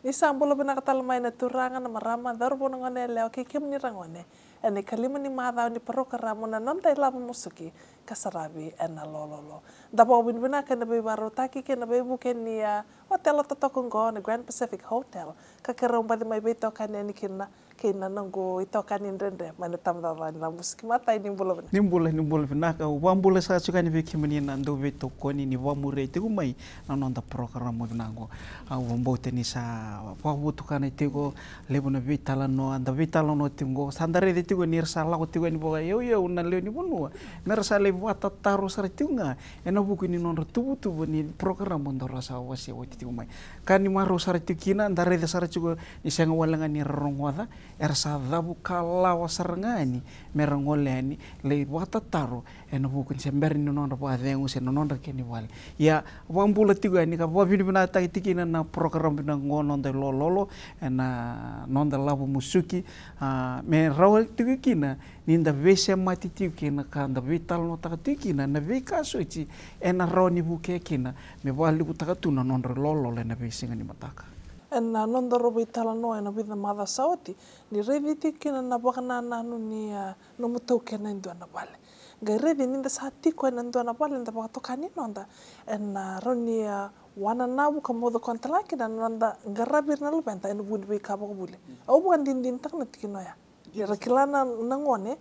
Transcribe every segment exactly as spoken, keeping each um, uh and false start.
Ni sa bula vinaka tale mai na turaga, na marama, cauravou, na gone yalewa kei kemuni ragone ena ikalima ni macawa ni parokaramu na Noda iLavo Musuki ka saravi ena lololo. Da vakavinavinaka ena veivakarautaki kei na veivuke ni a otela totoka oqo na Grand Pacific Hotel ka keirau baci mai veitokani yani kina kei na noqu itokani dredre mai na Tabacakacaka ni iLavo Musuki. Matai, ni bula vinaka. Ni bula, ni bula vinaka. Au vakabula saka tiko yani vei kemuni na dau veitokoni ni vakamuria tiko mai na noda parokaramu vinaka oqo. Au vakabauta ni sa vakavotukana tiko, levu na veitalanoa da veitalanoa tiko oqo. Sa da raica tiko ni ra sa lako tiko yani vakaiyauyau na lewe ni vanua me ra sa lai vakatataro sara tiko ga ena vuku ni nodra tuvatuva ni parokaramu daru sa wasea oti tiko mai. Ka ni marau sara tiko kina, da raica sara tiko ni sega wale ga ni ra rogoca, era sa cavu kalawa sara ga yani me ra gole yani lai vakatataro ena vuku ni se bera ni nodra vakacegu se na nodra kena ivale. Ia, vakabula tiko yani ka vakavinavinakataki tiko kina na parokaramu vinaka oqo, Noda iLololo, ena Noda iLavo Musuki, a, me rawa tiko kina ni da veisemati tiko kina ka da veitalanoataka tiko kina na veika soti ena rawa ni vukea kina me vakalevutaka tu na nodra ilololo ena veisiga ni mataka. Ena nodaru veitalanoa ena vica na macawa sa oti, ni raici tiko kina na vakanananu ni a nomu taukena e dua na vale. Qai raici ni da sa tiko ena dua na vale da vakatoka ni noda, ena rawa ni a wananavu ka moce koya tale ga kina na noda qaravi ira na luveda ena vuku ni veika vakavuli. Au vakadinadinataka na tikina oya. Era kila na, na gone,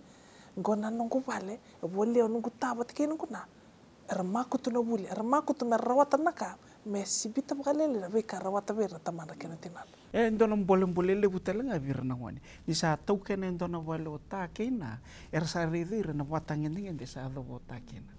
qo na noqu vale, e volia o noqu ta vata kei noqu na. Era makutu na vuli, era makutu me ra rawata na ka me sivita vakalailai na veika e rawata vei ira na tamadra kei na tinadra. E dua na bolebole levu tale ga vei ira na gone. Ni sa taukena e dua na vale o ta kei na, era sa raici ira na vatagedegede sa yacova o ta kei na.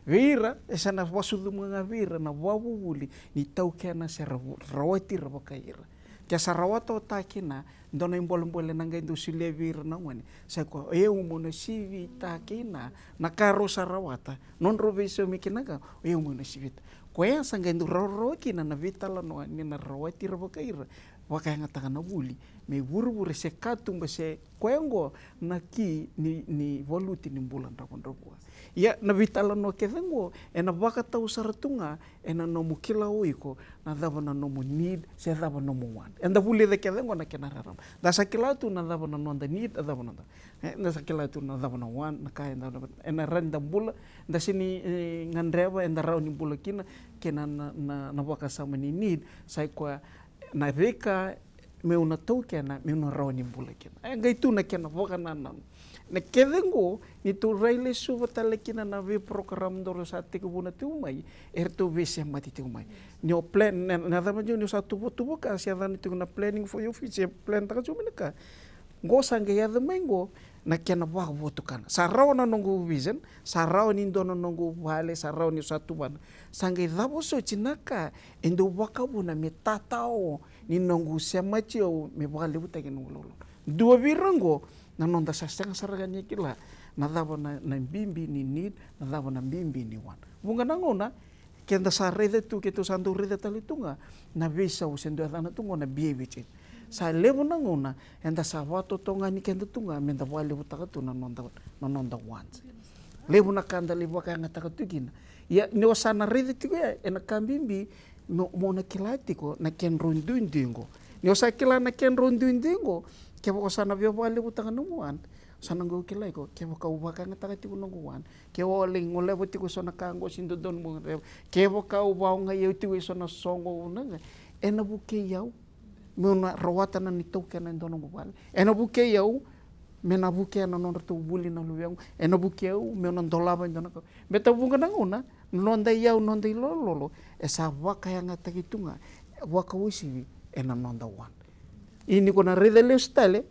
Vei ira, e sa na vakasucuma ga vei ira na vakavuvuli ni taukena se ra rawati ira vakai ira. Ke sa rawata o ta kei na, dua na ibolebole na qai dau solia vei ira na gone. Sa i koya, o yau meu na sivi ta kei na, na ka rau sa rawata. Nodrau veisaumi kina ka, o yau meu na sivita. Koya sa qai dau rawarawa kina na veitalanoa ni na rawati ira vakai ira. Vakayagataka na vuli me ivurevure se katuba se koya oqo na ki ni, ni valuti ni bula dravudravua. Ia na veitalanoa kece oqo ena vakatau sara tu ga ena nomu kila o iko na cava na nomu need se cava na nomu want. Eda vulica kece oqo na kena rarama. Da sa kila tu na cava na noda need, na cava na noda. E, da sa kila tu na cava na want, na ka eda, ena rawa ni da bula, da sega ni, e, gadreva, eda rawa ni bula kina, kei na, na, na, na vakasama ni need, sa i koya na veika meu na taukena, meu na rawa ni bula kina. E qai tu na kena vakanananu. Na kece oqo, ni tou rai lesuva tale kina na veiprogram daru sa tekivuna tiko mai, eratou veisemati tiko mai. Ni o plan, na, na cava dina ni o sa tuvatuva ka, se yacana tiko na planning for your future, plan taka tiko mai na ka. Qo sa qai yaco mai qo, na kena vakavotukana. Sa rawa na noqu vision, sa rawa ni dua na noqu vale, sa rawa ni o sa tuvana. Sa qai cava soti na ka, e dau vakavuna me tatao, ni noqu semati au me vakalevutaki na noqu lololo. Dua vei ira oqo na noda sa sega sara ga ni kila na cava na, na bibi ni need, na cava na bibi ni want. Vuqa na gauna, keda sa raica tu, keitou sa dau raica tale tu ga na veisau se dua yacana tu ga na behavior change. Sa levu na gauna eda sa vakatotogani keda tu ga meda vakalevutaka tu na noda, na noda want. Levu na ka da lai vakayagataka tu kina. Ia ni o sa na raica tiko ya, ena ka bibi, mo, mo na kila tiko na kedrau duidui qo. Ni o sa kila na kedrau duidui qo, kevaka o sa na via vakalevutaka nomu want, sa na qai kilai iko, kevaka au vakayagataka tiko noqu want, ke au lai goleva tiko eso na ka qo se dodonu mo gadreva, kevaka au vakaogai au tiko eso na soqo, au na ga, ena vukei au meu na rawata na ni taukena e dua noqu vale. Ena vukei au me na vukea na nodratou vuli na luvemu. Ena vukei au meu na dolava e dua na ka. Baleta vuqa na gauna, na noda iyau, noda ilololo, e sa vakayagataki tu ga, vakauasivi ena noda want. Ia ni ko na raica lesu tale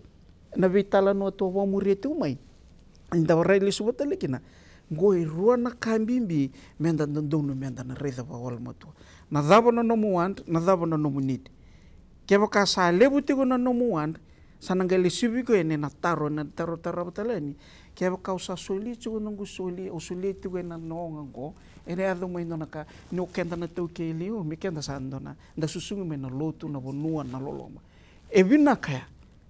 na veitalanoa tou vakamuria tiko mai, eda rai lesuva tale kina. Qo e rua na ka bibi meda dodonu meda na raica vakayalomatua. Na cava na nomu want, na cava na nomu need. Kevaka sa levu tiko na nomu want, sa na qai lesuvi iko yani na taro, na taro tarava tale yani. Kevaka au sa soli tiko noqu soli, au solia tiko ena noqu qo, ena yaco mai dua na ka, ni o keda na taukei liu, me keda sa dua na, da susugi mai na lotu, na vanua, na loloma. E vinaka ya.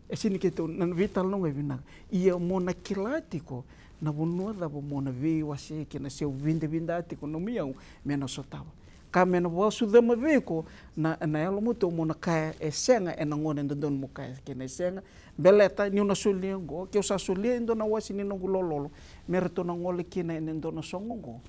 E sega ni keitou, na veitalanoa e vinaka. Ia mo na kila tiko na vanua cava mo na veiwasei kina, se o vidavida tiko nomu iyau me na sotava. Ka me na vakasucuma vei iko na, na yalomatua mo na kaya e sega ena gauna e dodonu mo kaya kina e sega. Baleta niu na solia oqo, keu sa solia e dua na wase ni noqu lololo me ratou na gole kina ena dua na soqo oqo,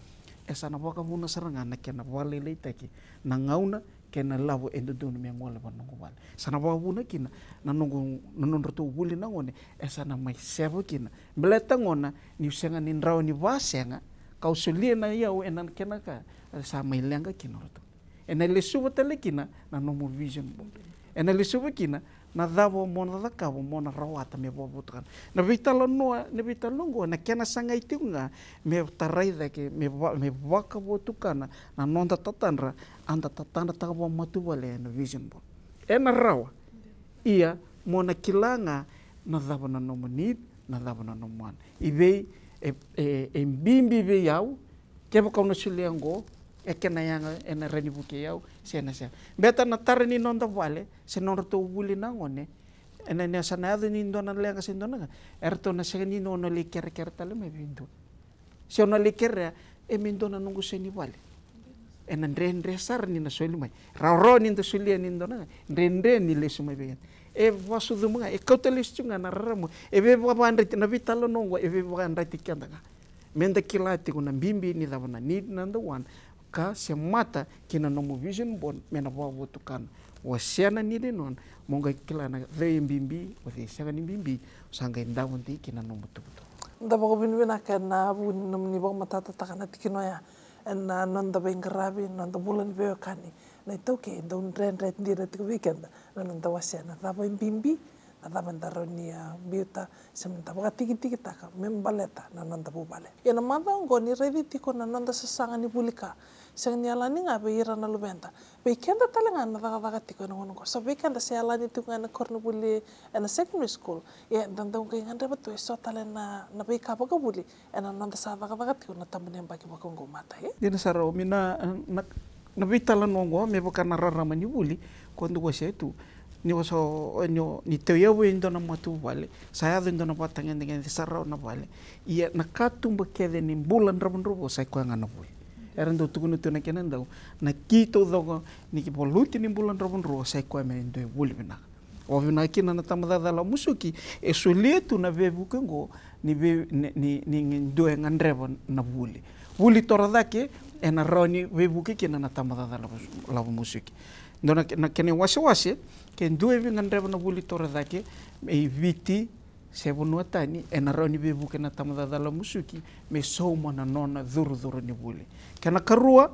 e sa na vakavuna sara ga na kena vakalailaitaki na gauna kei na ilavo e dodonu me gole vua na noqu vale. Sa na vakavuna kina na noqu, na nodratou vuli na gone, e sa na mai seva kina. Baleta gona niu sega ni rawa ni vakasega, kau solia na iyau ena kena ka, e sa mai leqa kina o ratou. Ena lesuva tale kina na nomu vision board. Ena lesuva kina na cava mo na cakava mo na rawata me vakavotukana. Na veitalanoa, na veitalanoa oqo, na kena sagai tiko ga me tarai cake, me va-, me vakavotukana na noda tatadra, a da tatadrataka vakamatavuvale ena vision board. Ena rawa. Ia, mo na kila ga na cava na nomu need, na cava na nomu want. I vei e, e, e bibi vei au, kevaka au na solia oqo, e kena yaga ena rawa ni vukei au, se na sega. Baleta na tara ni noda vale, se nodratou vuli na gone, ena, ena sa na yaco ni dua na leqa se dua na ka, eratou na sega ni dua na lai kerekere tale mai vei dua. Se o na lai kerea, e me dua na noqu seni vale. Ena dredre sara ni na soli mai. Rawarawa ni da solia ni dua na ka, dredre ni lesu mai vei keda. E vakasucuma ga, e kauta lesu tiko ga na raramu. E veivakayadrati, na veitalanoa oqo, e veivakayadrati keda ga. Me da kila tiko na bibi ni cava na need, na da want, ka semata kei na nomu vision board me na vakavotukana. Wasea na need and want, mo qai kila na cei e bibi, o cei sega ni bibi, o sa qai davo dei kina nomu tubutubu. Da vakavinavinaka ena vuku ni nomuni vakamatatataka na tikina oya ena noda veiqaravi, noda vula ni veiwekani. Na iTaukei, dau dredre dina tiko vei keda na noda wasea na cava e bibi, na cava eda rawa ni a biuta, se me da vakatikitikitaka me baleta na noda vuvale. Ia na macawa oqo ni raici tiko na noda sasaga ni vuli ka, sega ni yalani ga vei ira na luveda, vei keda tale ga na cakacaka tiko ena gauna oqo. So vei keda se yalani tiko ga ena koronivuli, ena secondary school, ia da dau qai gadreva tu eso tale na, na veika vakavuli ena noda sa cakacaka tiko na tabu ni yabaki vakaoqo, Mata, e? Dina sara, Omi, na, na, na veitalanoa oqo me vaka na rarama ni vuli ko dau wasea tu. Ni o sa, ni o, ni tauyavu e dua na matavuvale, sa yaco e dua na vakatagedegede, sa rawa na vale. Ia na katuba kece ni bula dravudravua sa i koya ga na vuli. Era dau tukuna tu na kena dau, na ki taucoko ni valuti ni bula dravudravua sa i koya me dua e vuli vinaka. Vakavinaka kina na tabacakacaka lavo musuki e solia tu na veivuke oqo ni vei, ni, ni, ni dua e gadreva na vuli. Vuli torocake ena rawa ni veivuke kina na tabacakacaka lavo, lavo musuki. Dua na ke-, na kena iwasewase, ke dua e veigadreva na vuli torocake, e i Viti se vanua tani, ena rawa ni veivuke na tabacakacaka lavo musuki me sauma na nona curucuru ni vuli. Kena karua,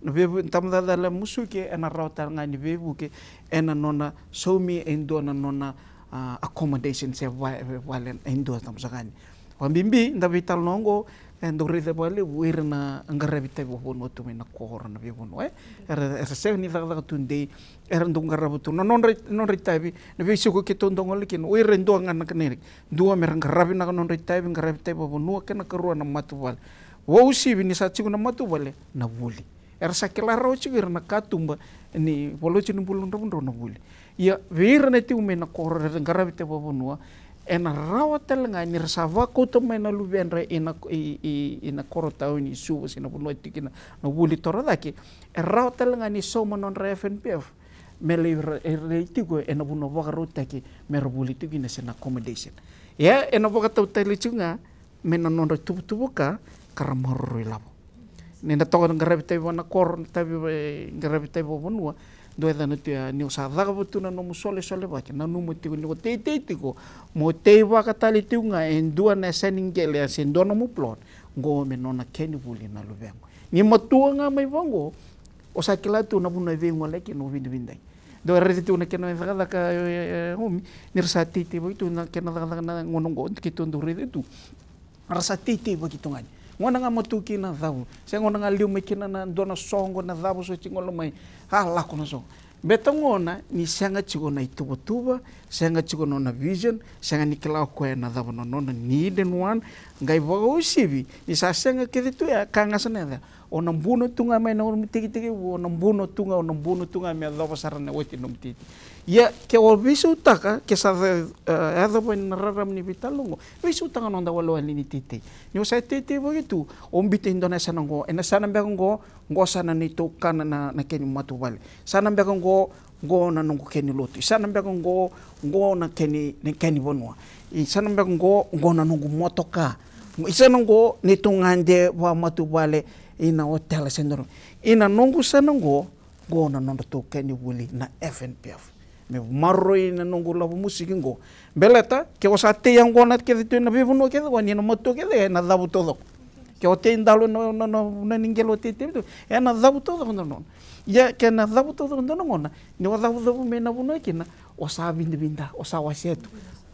na veivu-, tabacakacaka lavo musuki ena rawa tale ga ni veivuke ena nona saumi e dua na nona, a, accommodation se va-, vale e dua, tabu saka yani. Vakabibi da veitalanoa oqo, e dau raica vakalevu o ira na qaravi tavi vakavanua tu mai na koro, na veivanua, e. Era, era sega ni cakacaka tudei, era dau qarava tu na nodra, nodra itavi, na veisiko keitou dau gole kina, o ira e dua ga na kena, dua me ra qaravi na nodra itavi, qaravi tavi vakavanua, kena karua na matavuvale. Vakauasivi ni sa tiko na matavuvale, na vuli. Era sa kila rawa tiko ira na katuba ni valuti ni bula dravudravua na vuli. Ia vei ira na tiko mai na koro, era qaravi tavi vakavanua, ena rawa tale ga ni ra sa vakauta mai na luvedra ina, i, i, ina koro tauni, i Suva se na vanua tiko kina na vuli torocake, e rawa tale ga ni sauma nodra F N P F me lai ra-, e rai tiko ena vanua vakarautaki me ra vuli tiko kina se na accommodation. Ia ena vakatau tale tiko ga mai na nodra tuvatuva ka, ka ra maroroi lavo. Ni da toka na qaravi tavi vaka na koro, na tavi va-, qaravi tavi vakavanua, dua e yacana tu ya, ni o sa cakava tu na nomu solesolevaki, nanuma tiko ni o teitei tiko, mo teivaka tale tiko ga e dua na yasa ni qele, se dua nomu plot, qo me nona kena vuli na luvequ. Ni matua ga mai vaqo, o sa kila tu na vanua e veigole kina, o vidavidai. Dua e raica tu na kena cakacaka, e, e, e, Omi, ni ra sa teitei vaki tu na kena cakacaka na gauna oqo, keitou dau raica tu. Ra sa teitei vaki tu ga ni gauna ga matua kina na cavu, se gauna ga liu mai kina na dua na soqo, na cavu, so tiko gole mai, a lako na soqo. Beta gauna ni sega tiko na ituvatuva, sega tiko na nona vision, sega ni kila o koya na cava na nona need and want, qai vakauasivi ni sa sega kece tu ya, ka ga sa na yaco ya. O na buno tu ga mai na nomu tekitekivu, o na buno tu ga, o na buno tu ga me yacova sara na oti na nomu teitei. Ia ke o veisautaka, ke sa, e, yacova na rarama ni veitalanoa oqo, veisautaka na noda walewale ni teitei. Ni o sa teitei vaki tu, o biuta e dua na yasana oqo, e na yasana beka oqo, oqo sa na neitou kana na, na kena matavuvale. Yasana beka oqo, oqo na noqu kena lotu. Yasana beka oqo, oqo na kena, na kena vanua. Yasana beka oqo, oqo na noqu motoka. Yasana oqo neitou gade vakamatavuvale ina otela se dua. Ina noqu yasana oqo, oqo na nodratou kena vuli na F N P F. Me maroroi na noqu lavo musuki oqo. Baleta ke o sa tei oqo na kece tu na veivanua kece oqo, ni na matua kece, e na cavu taucoko. Ke o tei dalo na, na, na, na ni qele o tei tei tu, e na cavu taucoko dua na gauna. Ia ke na cavu taucoko dua na gauna, ni o cavucavu mai na vanua kina, o sa vidavida, o sa wasea tu.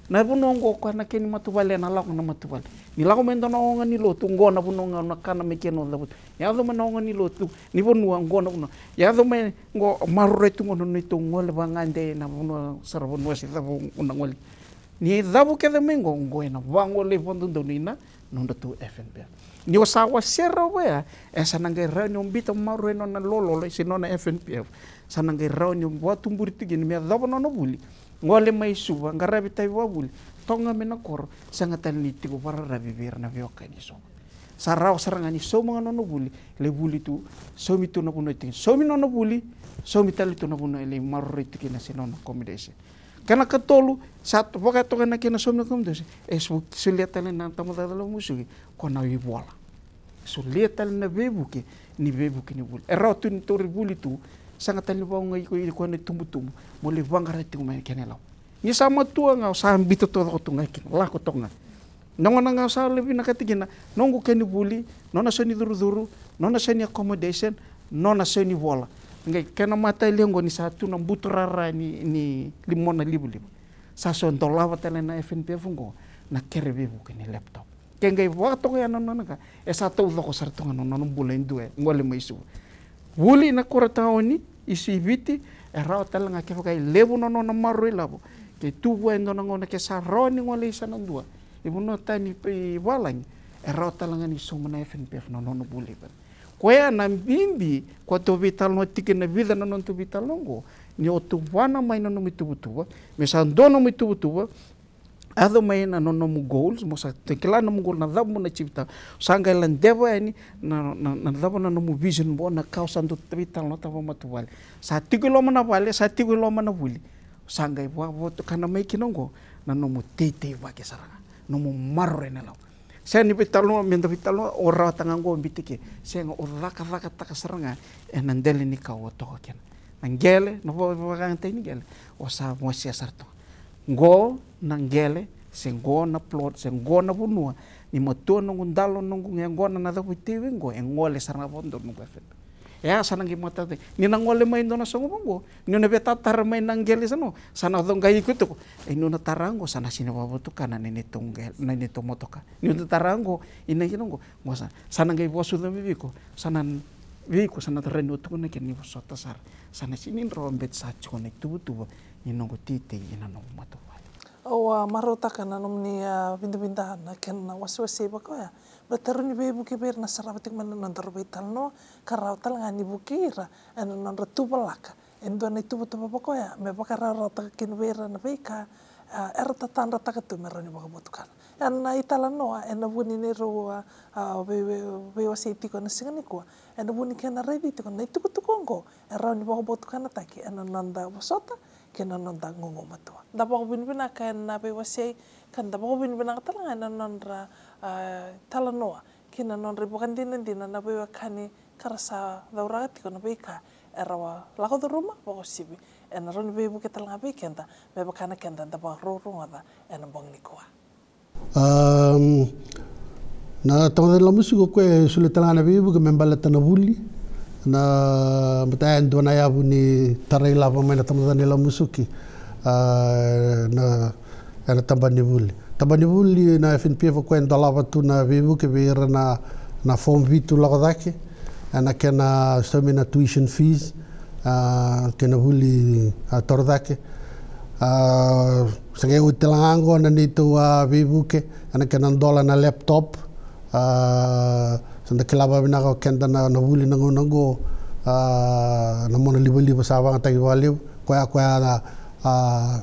Na vanua oqo koya na kena matavuvale, e na lako na matavuvale. Ni lako mai dua na oga ni lotu, oqo na vanua ga o na kana mai kina o cavuta. Yaco mai na oga ni lotu, ni vanua, oqo na vanua. Yaco mai oqo, maroroi tu oqo na neitou gole vagade na vanua, sara vanua se cava o na gole. Ni cavu kece mai oqo, oqo e na vagolei vakadodonu ina nodratou F N P F. Ni o sa wasea rawa ya, e sa na qai rawa ni o biuta maroroi nona lololo se nona F N P F. Sa na qai rawa ni o vakatuburi tu kina me yacova nona vuli. Gole mai Suva, qaravi tavi vakavuli, toka ga mai na koro, sega tale ni tiko vakararavi vei ira na veiwekani e Suva. Sa rawa sara ga ni sauma ga nona vuli, lai vuli tu, saumi tu na vanua e tiko, saumi nona vuli, saumi tale tu na vanua e lai maroroi tu kina se nona accommodation. Kena katolu, sa vakatoka na kena saumi na accommodation, e so-, solia tale na tabacakacaka lavo musuki, ko na ivola. Solia tale na veivuke, ni veivuke ni vuli. E rawa tu ni tauri vuli tu, sega tale ni vakaogai iko, iko na itubutubu, mo lai vaqara tiko mai na kena ilavo. Ni sa matua ga, o sa biuta taucoko tu ga kina, lako toka ga. Na gauna ga o sa lai vinakata kina, noqu kena vuli, nona sau ni curucuru, nona sau ni accommodation, nona sau ni vola. Qai kena matalia oqo ni sa tu na buturara ni, ni limona livaliva. Sa so dolava tale na F N P F oqo, na kere veivuke ni laptop. Ke qai vakatoka ya na nona ka, e sa taucoko sara toka na nona bula e dua e gole mai Suva. Vuli na koro taoni, i Suva i Viti, e rawa tale ga kevaka e levu na nona maroroi lavo. Ke tu vua e dua na gauna ke sa rawa ni gole i yasana dua, i vanua tani i valagi, e rawa tale ga ni sauma na F N P F na nona vuli. Koya na bibi, ko tou veitalanoa tiko na vica na nodatou veitalanoa oqo, ni o tou vana mai na nomu ituvatuva, me sa dua nomu ituvatuva, yaco mai na nomu goals, mo sa kila na nomu goal, na cava mo na achieve taka. Sa qai ladeva yani na, na, na cava na nomu vision, mo na ka o sa dau veitalanoataka vakamatavuvale. Sa tiko i loma na vale, sa tiko i loma na vuli. Sa qai vakavotukana mai kina oqo na nomu teitei vake sara ga, nomu maroroi na lavo. Sega ni veitalanoa, me da veitalanoa, o rawata ga oqo o biuta ke. Sega, o cakacakataka sara ga ena dela ni ka o toka kina. Na qele, na va-, vakayagataki ni qele, o sa wasea sara toka. Qo na qele, se qo na plot, se qo na vanua, ni matua noqu dalo, noqu qe, qo na, na cava e tei vei qo, e gole sara ga vakadodonu noqu F N P F. E a sa na qai matataki. Ni na gole mai dua na soqo vaqo, ni na veitatara mai na qele sa no, sa na coqai iko tiko. E ni na tara qo, sa na sega ni vakavotukana na neitou qele, na neitou motoka. Ni na tara qo, ina kina qo, qo sa, sa na qai vakasucu mai vei iko, sa na, vei iko, sa na tara ni o tukuna kina ni vosota sara. Sa na sega ni rawa beti sa tiko na ituvatuva ni noqu teitei ina noqu matavuvale. Au a marautaka na nomuni a vidavida na kena wasewasei vaka oya. Baleta rawa ni veivuke vei ira na sarava tiko mai na nodaru veitalanoa, ka rawa tale ga ni vukei ira ena nodra tuvalaka e dua na ituvatuva vaka oya, me vakarawarawataka kina vei ira na veika a era tatadrataka tu me rawa ni vakavotukana. Ena italanoa ena vu ni neirau a, a, vei, vei, veiwasei tiko ena siga nikua, ena vu ni kena raici tiko na itukutuku oqo e rawa ni vakavotukanataki ena noda vosota kei na noda gugumatua. Da vakavinavinaka ena veiwasei, ka da vakavinavinaka tale ga ena nodra a, talanoa kei na nodra ivakadinadina na veiwekani ka ra sa cauraka tiko na veika era lako curuma vakauasivi ena rawa ni veivuke tale ga vei keda me vaka na keda da vakarogoca ena bogi nikua. Am, na tamata ni Lamusuki o koya e solia tale ga na veivuke me baleta na vuli. Na mataka e dua na yavu ni tarai lava mai na tamata ni Lamusuki, a, na, ena tabana ni vuli. Tabana ni vuli na F N P F o koya e dolava tu na veivuke vei ira na, na form vitu lako cake, ena kena saumi na tuition fees, a, kei na vuli, a, toro cake. A, sa qai oti tale ga oqo na neitou a veivuke ena kena dola na laptop, a, Da kila vakavinaka o keda na, na vuli na gauna oqo, a, na mona livaliva sa vagataki vakalevu, koya, koya na, a,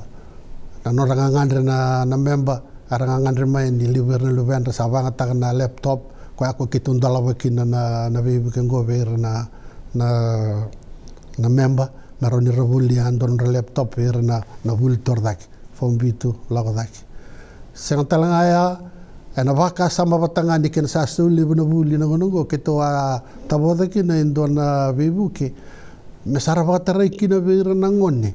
na nodra gagadre na, na memba, era gagadre mai ni levu era na luvedra sa vagataka na laptop, koya ko keitou dolava kina na, na veivuke oqo vei ira na, na, na memba, me rawa ni ra volia e dua nodra laptop vei ira na, na vuli torocake. Faubitu, lako cake. Sega tale ga ya, ena vakasama vata ga ni kena sa sau levu na vuli na gauna oqo, keitou a tavoca kina e dua na veivuke me sa ra vakatarai kina vei ira na gone.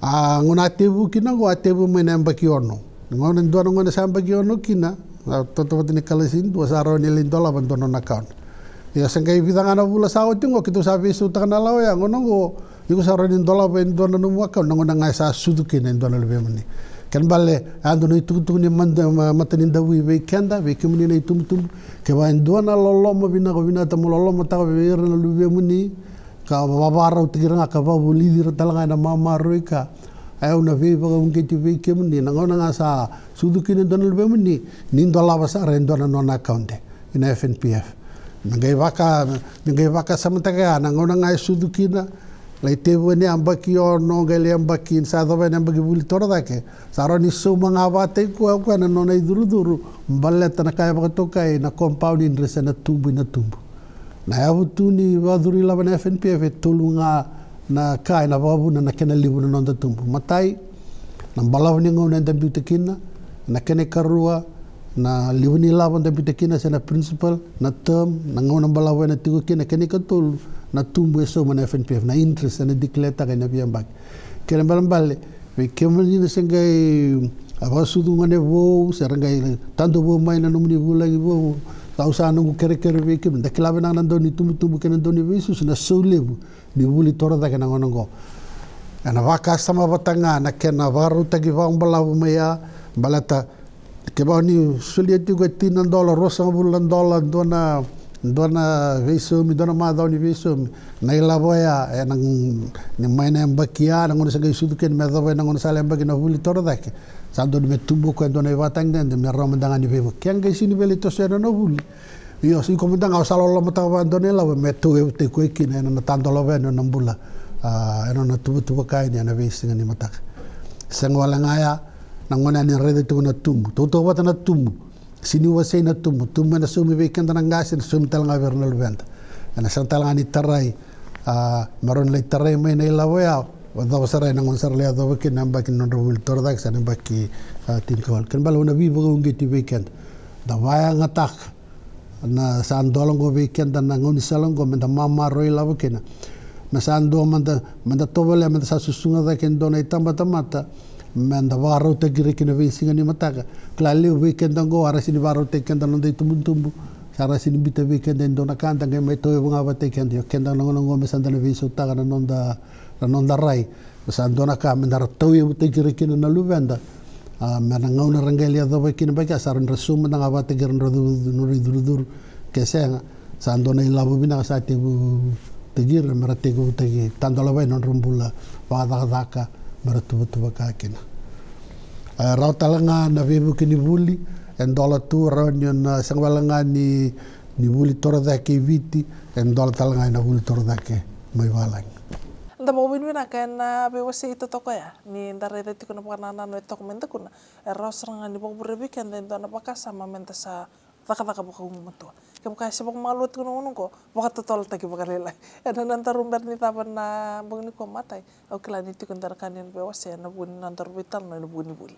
A gauna a tevu kina oqo, a tevu mai na yabaki ono. Gauna e dua na gone sa yabaki ono kina, a tautauvata ni kalasi dua, sa rawa ni lai dolava e dua na nona account. Ia se qai vica ga na vula sa oti oqo, keitou sa veisautaka na lawa ya, gauna oqo, iko sa rawa ni dolava e dua na nomu account na gauna ga e sa sucu kina e dua na luvemuni. Kena bale, a dua na itukutuku ni mada, ma-, matanidavui vei keda, vei kemuni na itubutubu. Kevaka e dua na loloma vinaka, vinakata mo lolomataka vei ira na luvemuni, ka vavarautaki ira ga, ka vakavulici ira tale ga ena mamaroi ka. Au na veivakauqeti vei kemuni, na gauna ga sa sucu kina e dua na luvemuni, ni dolava sara e dua na nona account ena F N P F. Me qai vaka, me qai vakasamataka ya, na gauna ga e sucu kina, lai tevu ena yabaki ono, qai lai yabaki, sa yacova ena yabaki vuli torocake, sa rawa ni sauma ga vakataki koya o koya na nona icurucuru, baleta na ka e vakatokai na compound interest, ena tubu, ena tubu. Na yavu tu ni vakacuru ilavo ena F N P F e tolu ga na ka ena vakavuna na kena levu na noda tubu. Matai, na balavu ni gauna eda biuta kina. Na kena ikarua, na levu ni ilavo eda biuta kina se na principal, na term, na gauna balavu ena tiko kina. Kena ikatolu, na tubu e sauma na F N P F, na interest ena declare-taka ena veiyabaki. Kena ibalebale, vei kemuni na se qai a vakasucu gone vou, se ra qai tadu vou mai na nomuni vulagi vou, au sa noqu kerekere vei kemuni, da kila vinaka na dau ni tubutubu kei na dau ni veisusu, na sau levu ni vuli torocake na gauna oqo. Ena vakasama vata ga na kena vakarautaki vakabalavu mai ya, baleta kevaka ni solia tiko e tini na dola, ruasagavulu na dola, dua na, dua na veisaumi, dua na macawa ni veisaumi. Na ilavo ya, ena, ni mai na yabaki ya, na gauna sa qai sucu kina me yacova ena gauna sa lai yabaki na vuli torocake. Sa dodonu me tubu o koya e dua na ivakatagedegede me rawa mada ga ni veivuke. Ke qai sega ni via lai tosoya na nona vuli, io, sa iko mada ga o sa lolomataka vua e dua na ilavo me tauyavutaki koya kina ena nona tadola vei ena nona bula, a, ena nona tuvatuva ka yani ena veisiga ni mataka. Sega wale ga ya, na gone yani raica tiko na tubu, tautauvata na tubu. Sega ni wasei na tubu, tubu ena saumi vei keda na qase, ena saumi tale ga vei ira na luveda. Ena sega tale ga ni tarai, a, me rawa ni lai tarai mai na ilavo ya, yacova sara ena gauna sa ra lai yacova kina na yabaki ni nodra vuli torocake se na yabaki, a, tinikawalu. Kena ibalebale au na veivakauqeti vei keda. Da vakayagataka na sa dola oqo vei keda na gaunisala oqo, meda mamaroi ilavo kina. Me sa dua meda, meda tovolea, meda sa susuga cake e dua na itabatamata, meda vakarautaki ira kina veisiga ni mataka. Kila levu vei keda oqo, a ra sega ni vakarautaki keda na noda itubutubu, sa ra sega ni biuta vei keda e dua na ka, da qai mai tauyavu ga vakataki keda. Io, keda na gauna oqo me sa da na veisautaka na noda, na noda rai. Sa dua na ka meda ra tauyavutaki ira kina na luveda. A, me na gauna ra qai lai yacova kina na yabaki ya, sa ra, ra sauma mada ga vakataki ira na nodra cu-, nodra icurucuru. Ke sega, sa dua na ilavo vinaka sa tekivutaki ira me ra tekivutaki, tadola vei na nodra bula vakacakacaka me ra tuvatuvaka kina. E rawa tale ga na veivuke ni vuli e dola tu, rawa ni o na sega wale ga ni, ni vuli torocake i Viti, e dola tale ga ena vuli torocake mai valagi. Da vakavinavinaka ena veiwasei totoka oya, ni da raica tiko na vakanananu e toka mai Dakuna. E rawa sara ga ni vakavure vei keda e dua na vakasama meda sa cakacaka vakagugumatua. Kevaka e se vakamalua tiko na gauna oqo, vakatotolotaki vakalailai. Ena nodaru bera ni cava na bogi nikua, matai, au kila ni tiko e dua na ka ni na veiwasei ena vuku ni nodaru veitalanoa ena vuku ni vuli.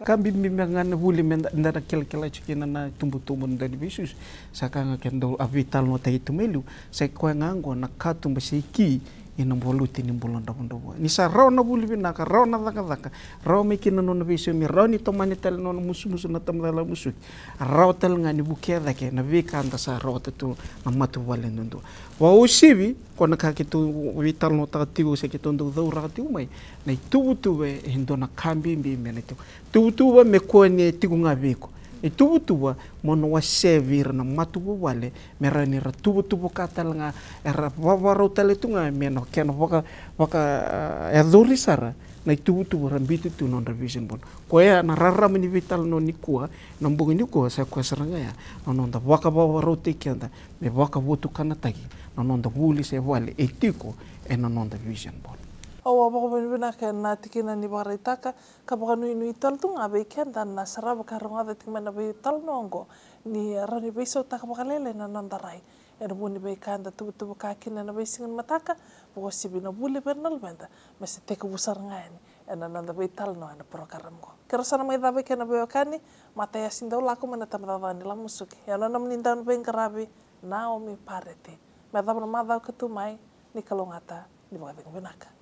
Ka bibi beka ga na vuli meda, da na kilakila tiko kina na itubutubu, na dau ni veisusu. Sa ka ga ke dau a veitalanoataki tu mai liu, sa i koya ga oqo na katuba se i ki ena valuti ni bula dravudravua. Ni sa rawa na vuli vinaka, rawa na cakacaka, rawa mai kina na nona veisaumi, rawa ni tomani tale na nona musumusu na tabacakacaka musuki. Rawa tale ga ni vukea cake na veika da sa rawata tu na matavuvale duadua. Vakauasivi, ko na ka keitou veitalanoataka tiko se keitou dau cauraka tiko mai, na ituvatuva e dua na ka bibi me na tiko. Tuvatuva me kua ni tiko ga vei iko. Ituvatuva mo na wasea vei ira na matavuvale me rawa ni ra tuvatuva ka tale ga, era vavarau tale tu ga me na kena vaka, vaka, a, yacori sara na ituvatuva ra biuta tu na nodra vision board. Koya na rarama ni veitalanoa nikua, na bogi nikua, sa koya sara ga ya na noda vakavavarautaki keda me vakavotukanataki na noda vuli se vale e tiko ena noda vision board. Au a vakavinavinaka ena tikina ni vakaraitaka ka vakanuinui tale tu ga vei keda na sarava ka rogoca tiko mai na veitalanoa oqo, ni rawa ni veisautaka vakalailai na noda rai ena vuku ni veika eda tuvatuva ka kina ena veisiga ni mataka, vakauasivi na vuli vei ira na luveda, me se tekivu sara ga yani ena noda veitalanoa ena porokaramu oqo. Keirau sa na mai cava eke na veiwekani, Mataiasi Daulako mai na tabacakacaka ni Lavo Musuki. Ia na nomuni dauniveiqaravi, Naomi Pareti. Me yacova na macawa ka tu mai, ni kalougata, ni vakacegu vinaka.